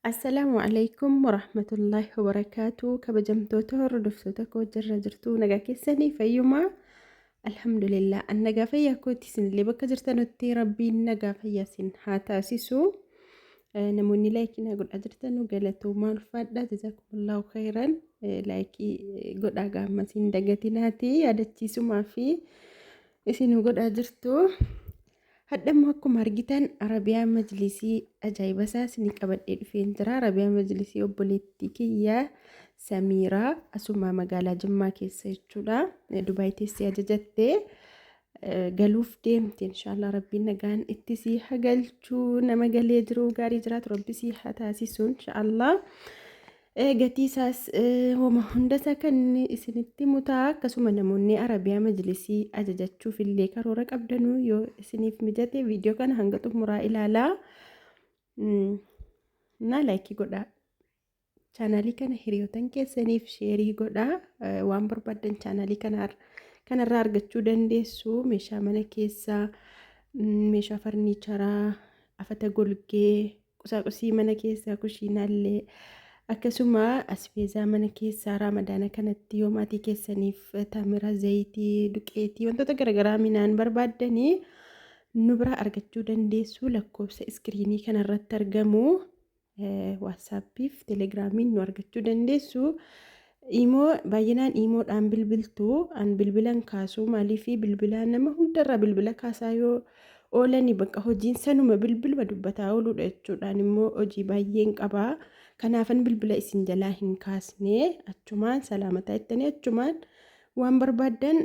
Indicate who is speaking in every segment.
Speaker 1: Assalaamu alaikum warahmatullaahi wabarakaatu. Kabajamtoota hordoftoota koo, jirra jirtuu? Nagaa keessanii? Fayyumaa? Alhamdulillah, an nagaa fayyaa kooti. Isinillee bakka jirtanutti Rabbiin nagaa fayyaa isin haa taasisu. Namoonni like naa godhaa jirtanu galatoomaa, ulfaadhaa, jazaakumullahu khairan. Like godhaa gaammas hin dagatinaati, yaadachiisumaa fi isin godhaa jirtu. Hadhammoo akkuma argitan Arabiyaa majlisii ajaa'iba isaa isinii qabadhee dhufeen jira. Arabiyaa majlisii obboleettii kiyya Samiiraa asuma magaalaa Jimmaa keessa jechuudha. Dubaay teessee ajajattee galuuf deemte. Inshaallah Rabbiin nagaan itti sii haa galchuu, nama galee jiru gaarii jiraatu Rabbi sii haa taasisu inshaallah. Gatii isaas homa hundasaa kan isinitti mutaa. Akkasuma namoonni Arabiyaa majlisii ajajachuuf illee karoora qabdanuu, yoo isiniif mijate viidiyoo kana hanga xumuraa ilaalaa. Na like godhaa. Chaanaalii kana hiriyootan keessaniif share godhaa. Waan barbaaddan chaanaalii kanarraa argachuu dandeessu. Meeshaa mana keessaa, meeshaa farniicharaa, afata golgee, qusaaqusii mana keessaa, kushiinaallee, akkasuma asbeezaa mana keessaa, Raamadaana kanatti yoo maatii keessaniif tamira, zayitii, duqeetii, wantoota garaagaraa minaan barbaaddanii nu biraa argachuu dandeessu. Lakkoofsa iskiriinii kanarratti argamu WhatsAppiif Telegramiin nu argachuu dandeessu. Imo baay'inaan imoodhaan bilbiltu, an bilbilan kaasuu. Maaliif? Bilbilaa nama hundarraa bilbila kaasaa yoo oolani, bakka hojiin sanuma bilbiluma dubbataa ooluudha jechuudhaan. Immoo hojii baay'een qabaa, kanaafan bilbila isin jalaa hin kaasne. Achumaan salaamataa jettanii achumaan waan barbaaddan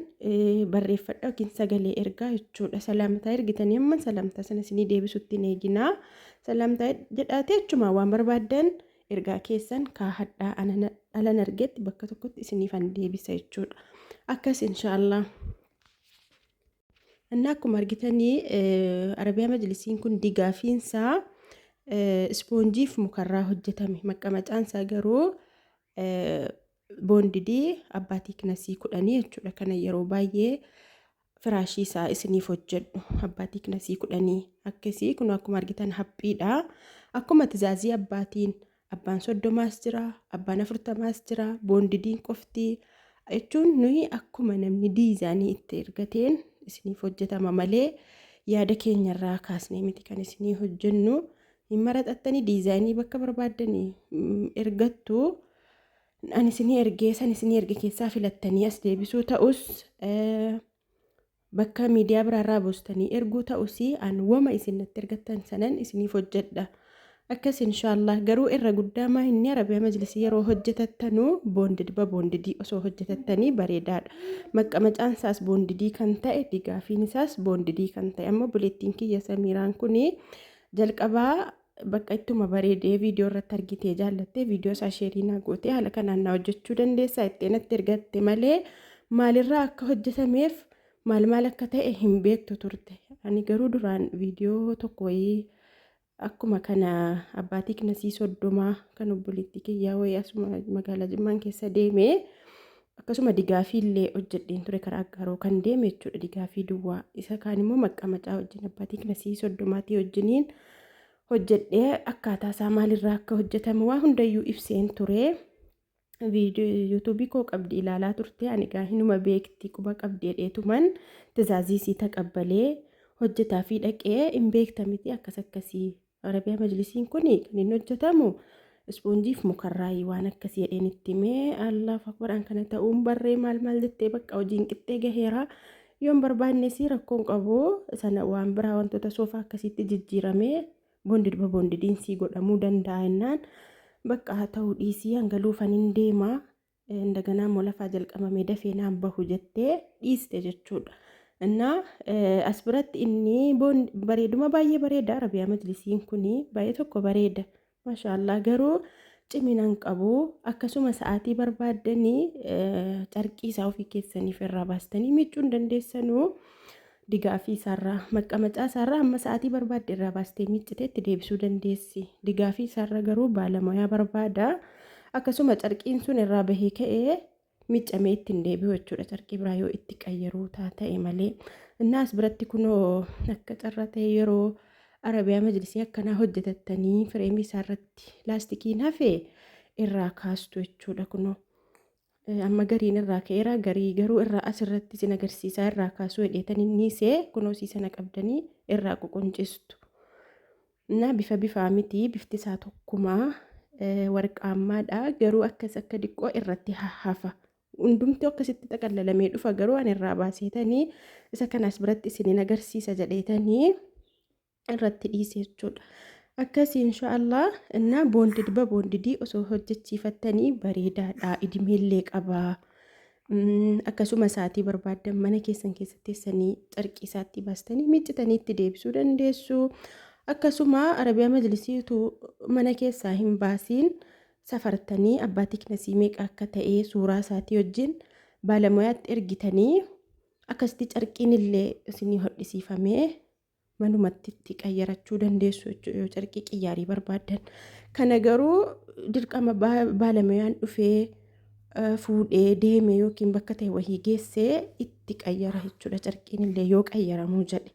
Speaker 1: barreeffadha yookiin sagalee ergaa jechuudha. Salaamataa ergitanii amma salaamtaa sana isinii deebisutti hin eeginaa. Salaamtaa jedhaatee achumaan waan barbaaddan ergaa keessan kaahadhaa, alan argetti bakka tokkotti isiniifan deebisa jechuudha. Akkas inshaallah. Inni akkuma argitanii Arabiyaa majlisiin kun digaafiinsaa ispoonjiif mukarraa hojjetame. Maqqamacaansaa garuu bonded abbaa thickness 10 jechuudha. Kana yeroo baay'ee firaashii isaa isiniif hojjedhu abbaa thickness 10 akkasii. Kun akkuma argitan haphiidha. Akkuma tizaazii abbaatiin abbaan 30s jira, abbaan 40s jira, bondediin qofti jechuun nuyi akkuma namni diizaanii itti ergateen isiniif hojjetama malee yaada keenyarraa kaasnee miti kan isinii hojjennu. Hin maraxattanii diizaayinii bakka barbaaddanii ergattu. Ani isinii ergee san isinii erge keessaa filattanii as deebisuu ta'us, bakka miidiyaa biraarraa buustanii erguu ta'us, an wama isin natti ergattan sanan isiniif hojjedha. Akkas inshaallah. Garuu irra guddaa maa inni Arabiyaa majlisii yeroo hojjetattanuu bonded ba bonded osoo hojjetattanii bareedaadha. Maqqamacaan isaas bonded kan ta'e, digaafiin isaas bonded kan ta'e. Amma bulettiin kiyya Samiiraan kuni jalqabaa bakka ittuma bareedee viidiyoo irratti argitee jaallattee viidiyoo isaa share naa gootee, haala kanaan naa hojjechuu dandeessaa ittee natti ergatte malee maalirraa akka hojjetameef, maal maal akka ta'e hin beektu turte. Ani garuu duraan viidiyoo tokko wayii akkuma kana abbaa thickness 30 kan obboleettii kiyyaa wayii asuma magaalaa Jimmaan keessa deeme, akkasuma digaafii illee hojjedheen ture, karaa Aggaaroo kan deeme jechuudha. Digaafii duwwaa isa kaan immoo maqqamacaa wajjin abbaa thickness 30-tii wajjiniin hojjedhee, akkaataa isaa, maalirraa akka hojjetame waa hundayyuu ibseen ture. Viidiyoo YouTubeii koo qabdi, ilaalaa turte. Ani egaa hinuma beekti, quba qabdi jedheetuman tizaazii isii taqabbalee hojjetaa fi dhaqee, hin beekta miti, akkas akkasii Arabiyaa majlisiin kun kan inni hojjetamu ispoonjiif mukarraayi, waan akkasii jedheen itti himee. Allahu akbaraan kana ta'uun barree maal maal jettee, bakka hojiin qixxee gaheera, yoon barbaannes rakkoon qabu, sana waan biraa wantoota soofaa akkasiitti jijjiiramee bonded ba bondediin sii godhamuu danda'a jennaan, bakka haa ta'u dhiisii, hangaluufan hin deema, indaganaa immoo lafaa jalqabamee dafee naan bahu jettee dhiiste jechuudha. Innaa as biratti inni bareeduma baay'ee bareeda. Arabiyaa majlisiin kuni baay'ee tokko bareeda. Maashaallah, garuu cimina hin qabu. Akkasuma sa'aatii barbaaddanii carqii isaa ofii keessaniif irraa baastanii miiccuu hin dandeessanuu. Digaafii isaarraa, maqqamacaa isaarraa amma sa'aatii barbaadde irraa baastee miiccitee itti deebisuu dandeessi. Digaafii isaarra garuu baalamoyaa barbaada. Akkasuma carqiin sun irraa bahee ka'ee miccamee ittiin deebi'u jechuudha. Carqii biraa yoo itti qayyaruu ta'e malee. Innaa as biratti kunoo akka carraa ta'e yeroo Arabiyaa majlisii akkanaa hojjetattanii fireemii isaa irratti laastikiin hafe irraa kaastu jechuudha kunoo. Amma gariin irraa ka'eera, garii garuu irraa asirratti isin agarsiisaa irraa kaasuu hedheetan inni isee kunoo sii sana qabdanii irraa ququncistu. Na bifa bifaa miti, bifti isaa tokkumaa warqaammaadha, garuu akkas akka diqqoo irratti hafa. Hundumtuu akkasitti xaqallalamee dhufa, garuu ani irraa baaseetanii isa kanas biratti isinin agarsiisa jedheetanii irratti dhiise jechuudha. Akkasii inshaallah innaa boondid ba boondidii osoo hojjechiifattanii bareedaadha. Idimeellee qaba. Akkasuma sa'aatii barbaaddan mana keessan keessatti teessanii carqii isaatti baastanii miiccitanii itti deebisuu dandeessu. Akkasuma Arabiyaa majlisiitu mana keessaa hin baasiin safartanii abbaa tiknasii meeqa akka ta'e suuraa isaatii wajjin baalamoyaatti ergitanii akkasitti carqiin illee isinii hodhisiifamee manumatti itti qayyarachuu dandeessu jechuudha yoo carqii qiyyaarii barbaaddan. Kana garuu dirqama baalamoyaan dhufee fuudhee deeme yookiin bakka ta'e wahii geessee itti qayyara jechuudha carqiin illee yoo qayyaramuu jedhe.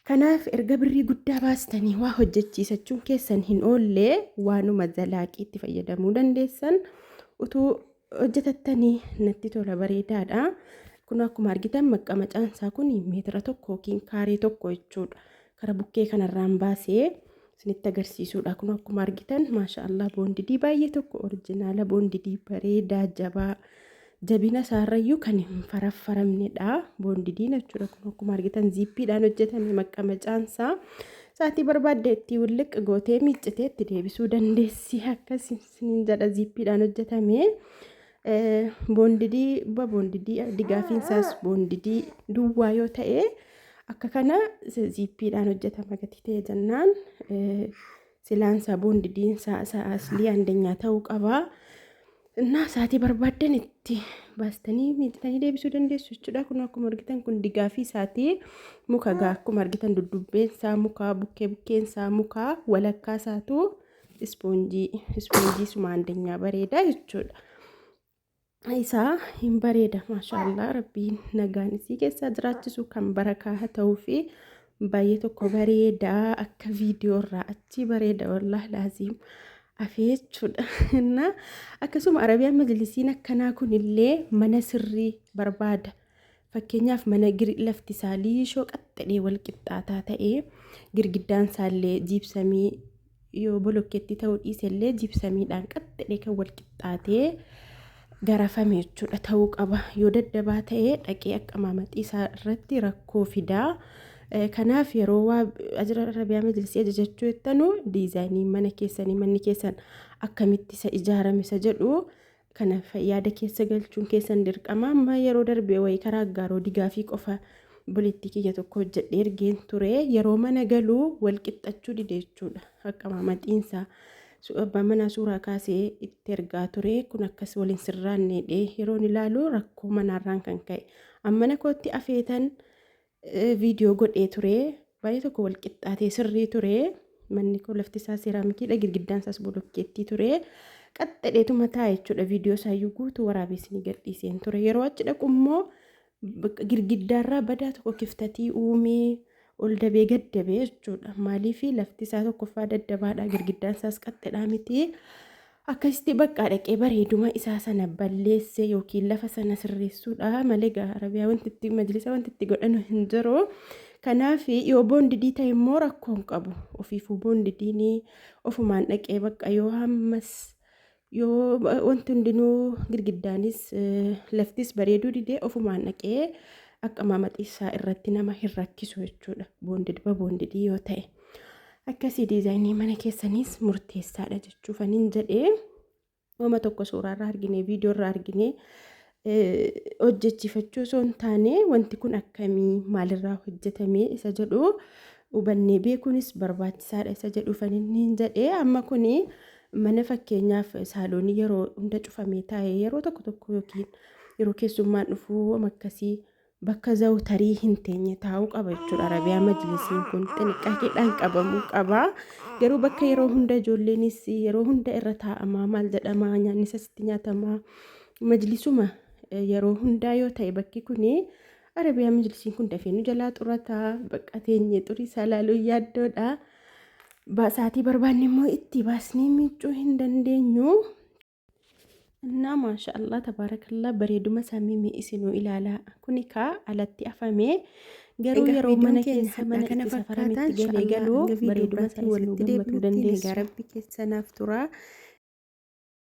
Speaker 1: Kanaaf erga birrii guddaa baastanii waa hojjechiisachuun keessan hin oolle, waanuma zalaaqii itti fayyadamuu dandeessan utuu hojjetattanii natti tola, bareedaadha. Kun akkuma argitan maqqamacaan isaa kun meetira 1 yookiin kaaree 1 jechuudha. Kara bukkee kanarraan baasee isinitti agarsiisuudha. Kun akkuma argitan maasha Allah boondidii baay'ee tokko orijinaala boondidii bareedaa jabaa jabina isaarrayyuu kan hin faraffaramnedha. Boondidiin jechuudha. Kun akkuma argitan ziippiidhaan hojjetame maqqamacaan isaa. Sa'aatii barbaadde itti wulliq gootee miiccitee itti deebisuu dandeessi. Akkas isiniin jedha, ziippiidhaan hojjetame. Boondidii ba boondidii digaafiin isaas boondidii duwwaa yoo ta'e akka kana ziippiidhaan hojjetama gatii ta'e jennaan silaansaa boondidiin isaa isa aslii andanyaa ta'uu qaba. Innaa sa'aatii barbaaddan itti baastanii miiccitanii deebisuu dandeessu jechuudha. Kun akkuma argitan kun digaafii isaatii muka gaa, akkuma argitan duddubbeen isaa muka, bukkee bukkeen isaa muka, walakkaa isaatu ispoonjii, ispoonjii suma andanyaa bareedaa jechuudha. Isaa hin bareeda, maashaallah, rabbiin nagaan isii keessaa jiraachisu, kan barakaa haa ta'uu fi baay'ee tokko bareedaa, akka viidiyoo irraa achi bareeda, wallahi laaziim afee jechuudha. Innaa akkasuma Arabiyaan majlisiin akkanaa kunillee mana sirrii barbaada. Fakkeenyaaf mana lafti isaa liishoo qaxxadhee wal qixxaataa ta'ee, girgiddaan isaallee jiibsamii yoo bolokkeetti ta'uu dhiisellee jiibsamiidhaan qaxxadhee kan wal qixxaatee garafame jechuudha ta'uu qaba. Yoo daddabaa ta'e dhaqee akka maamaxii isaa irratti rakkoo fidaa. Kanaaf yeroo waa Arabiyaa majlisii ajajachuu jettanu diizaayinii mana keessanii, manni keessan akkamitti isa ijaarame isa jedhu kana yaada keessa galchuun keessan dirqama. Amma yeroo darbee wayii karaa aggaaroo digaafii qofa buleettii kiyya tokko hojjedhee ergeen ture, yeroo mana galuu wal qixxachuu dide jechuudha. Akka maamaxiinsaa abbaan manaa suuraa kaasee itti ergaa ture kun akkas waliin sirraanneedhe, yeroon ilaalu rakkoo manaarraan kan ka'e ammana kootti afeetan viidiyoo godhee ture, baay'ee tokko wal qixxaatee sirrii ture. Manni koo lafti isaa seeraamikiidha, girgiddaan isaas bolokkeettii ture, qaxxadheetuma taa'e jechuudha. Viidiyoo isaayyuu guutuu waraabee isinii gadhiiseen ture. Yeroo achi dhaqu immoo girgiddaarraa badaa tokko kiftatii uumee ol dabee gaddabee jechuudha. Maaliif? Lafti isaa tokkoffaa daddabaadha, girgiddaan isaas qaxxedhaa miti. Akkasitti bakka dhaqee bareeduma isaa sana balleesse yookiin lafa sana sirreessuudha malee Arabiyaa wanti itti majlisa wanti itti godhanu hin jiru. Kanaaf yoo boondidii ta'e immoo rakkoo hin qabu. Ofiifuu boondidiin ofumaan dhaqee bakka yoo hammas yoo wanti hundinuu girgiddaanis laftis bareeduu didee ofumaan dhaqee akka maamaxiisaa irratti nama hin rakkisu jechuudha. Boondid ba boondidii yoo ta'e. Akkasii diizaayinii mana keessaniis murteessaadha jechuufaniin jedhee, wama tokko suuraarraa argine, viidiyoorraa argine hojjechiifachuu osoo hin taane, wanti kun akkamii maalirraa hojjetame isa jedhu hubannee beekuunis barbaachisaadha isa jedhuufaniin jedhee. Amma kuni mana fakkeenyaaf saaloonii yeroo hunda cufamee taa'ee yeroo tokko tokko yookiin yeroo keessummaan dhufuu wama akkasii bakka zawtarii hin teenye taa'uu qaba jechuudha. Arabiyaa majlisiin kun xiniqqaakeedhaan qabamuu qaba. Garuu bakka yeroo hunda ijoolleenis yeroo hunda irra taa'amaa, maal jedhamaa, nyaanni isatti nyaatamaa, majlisuma yeroo hundaa yoo ta'e bakki kuni Arabiyaa majlisiin kun dafee nu jalaa xurataa, bakka teenyee xurii isaa ilaaluu yaaddoodha. Sa'aatii barbaanne immoo itti baasnee miiccuu hin dandeenyu. Innaa maasha Allah tabaarakallah, bareeduma isaa mimii isinuu ilaalaa. Kuni kaa alatti afamee garuu
Speaker 2: Egaa
Speaker 1: yeroo
Speaker 2: viidiyoon
Speaker 1: mana
Speaker 2: keenya
Speaker 1: keessa
Speaker 2: har'aa
Speaker 1: mana
Speaker 2: kana
Speaker 1: itti
Speaker 2: fakkaata.
Speaker 1: safarametti galee
Speaker 2: Inshaallah
Speaker 1: galuu
Speaker 2: hanga viidiyoo
Speaker 1: bareeduma isaa
Speaker 2: biraatiin
Speaker 1: isinuu
Speaker 2: walitti
Speaker 1: gammachuu
Speaker 2: deebinutti nagaa
Speaker 1: dandeessu.
Speaker 2: rabbi keessanaaf tura.